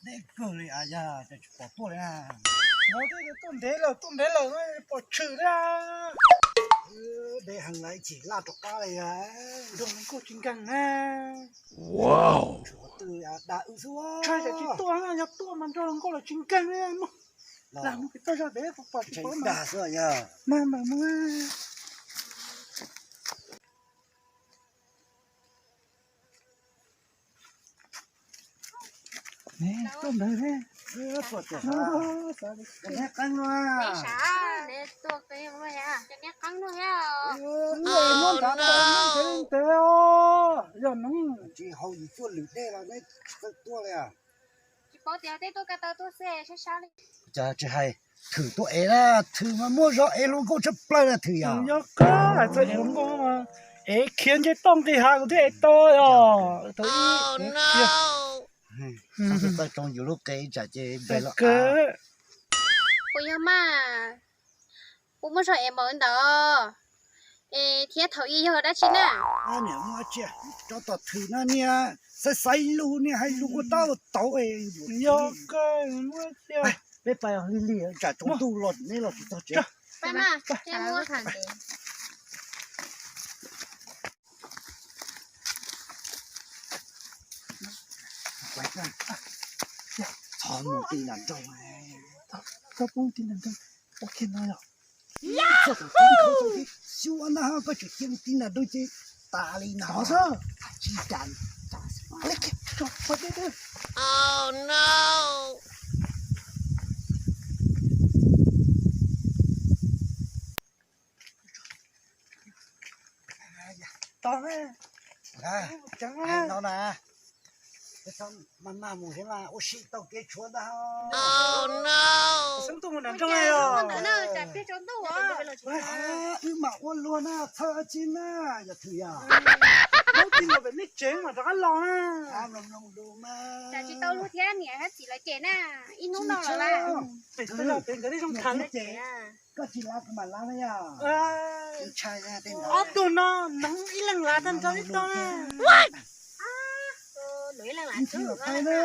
Deb kawg li a, yog cas tsis pom tuaj li na. Tuaj ntev lawm, tuaj ntev lawm pom tshwm li. Deb heev lawm, ib chim laj rov qab li. Nrog hluas nkauj tsis nkeeg na. Tshwm qhov twg dag wb xwb. Tshwm tsis tuaj, yog tuaj mas nrog hluas nkauj los tsis nkeeg li. Lam mus pem toj zog pem pom tsis pom dag xwb yog. Mas mam mus. Tuaj ntawd ne. Neb qeeb no. Neb tuaj qeeb no thiab. Neb qeeb no thiab. Muab nrad tau neb ntev ntev os, yog no. Tsis haus yim cuaj lwm dej los neb tsis tau tuaj li. Tsis paub tias tej tuaj ko taw tuaj xwb, sab sab li. Cas tsis hais Thwm tuaj ev na, Thwm mas muaj zog ev hluas nkauj tshaj plaws na Thwm yog. Yog koj hais txog ev hluas nkauj mas ev khiav nce toj nqis hav kuv twb ev tau os. Tau ib ev khiav. Txawj tsoo yus lub qe tsam ces npeg los kawg. Puas yog mas, puas muaj zog ev npaum li ntawd? Es thiab thaum ub yog dab tsi na? Niam muaj tsia, tsov tom Thwm no niag xaiv xaiv lus niag hais lus ua tab ua tauv. Yog kawg muaj tsia. Peb pais lig lig tsam tsaus ntuj los neb los tsis txog tsev. Txhob mus ti nram nroog, txhob pub ti nram nroog, ua kiag no yog. Xyuas na koj tseem cia mus ti nram nroog ces tas li no xwb. Tsis tas li. Tau no na, maj maj mus thiab mas ua si tau kev tshuav ntag. Xeeb tuaj mus nram nroog os. Wb mam ua luag na, txhawj dab tsi na, yog Thwm yog. Hnub tib los pem nej tsev mas rov qab los na. Mloog mloog lus mas. Tsam tsis tau luag thiab niam thiab txiv lawv cem na, ib hnub no los lawm. Pem toj zog pem nkawd tej zoo khav li. Koj tsis lav kuv mam lav na yog. Ntshai tej no. Ob tug no noog ib leeg lav tag nrho ib tog na. Ib tug los pais na.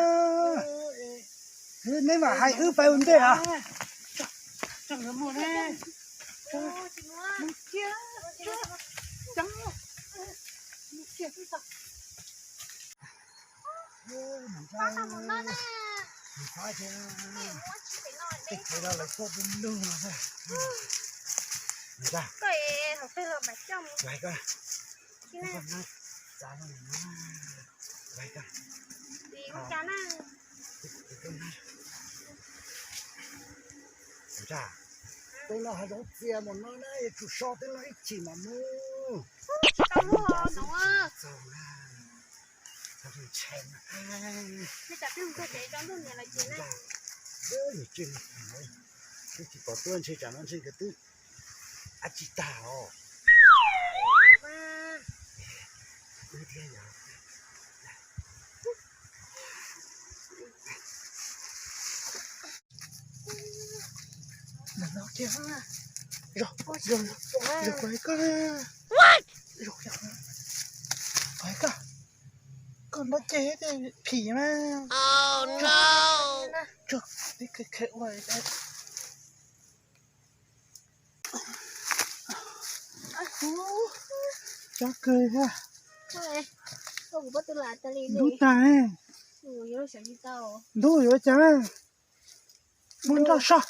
Neb mam hais wb pais ua ntej os. Tej kev no lawv tuaj du lug no. Tej no hav zoov txias mus no na, yuav tsum so tej no ib chim mam mus. Ntshai na. Twb tsis pom tuaj ntshe tsam no ntshe nkawd twb ab tsi tag os. Zog, zog, zog, kuv hais koj, zog, kuv hais koj, koj ntaub ceg tej phim mas. Tsuag, tib khev khev ua. Tsob kawg thiab. Ntub tag. Ntub yuav ua cas, muab nroj soj.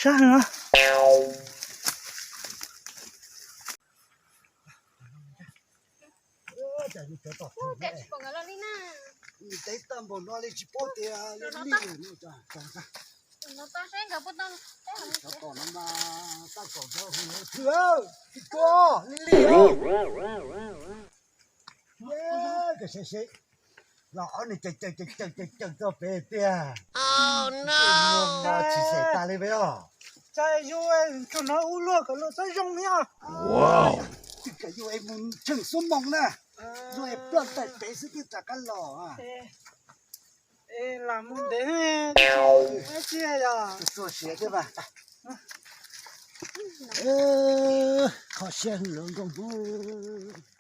Sab heev. Ntev tag npaum no li tsis paub tias li. Cov tom no mas tag kaum xyoo, li li. Seb seb, Los ob niag caws caws caws caws caws caws txog pem tiag. Tsis xav tas li peb os. Cas yus tsuas hnov ua luag kom luag txob zoo thiab. Twb kom yus es mus tsheej xuab moos na, yus es ploj ntais pem xwb twb rov qab los. Lam mus ntev, tsis yog. Txog siav thiab mas. Kho siab lawv nkaus mus.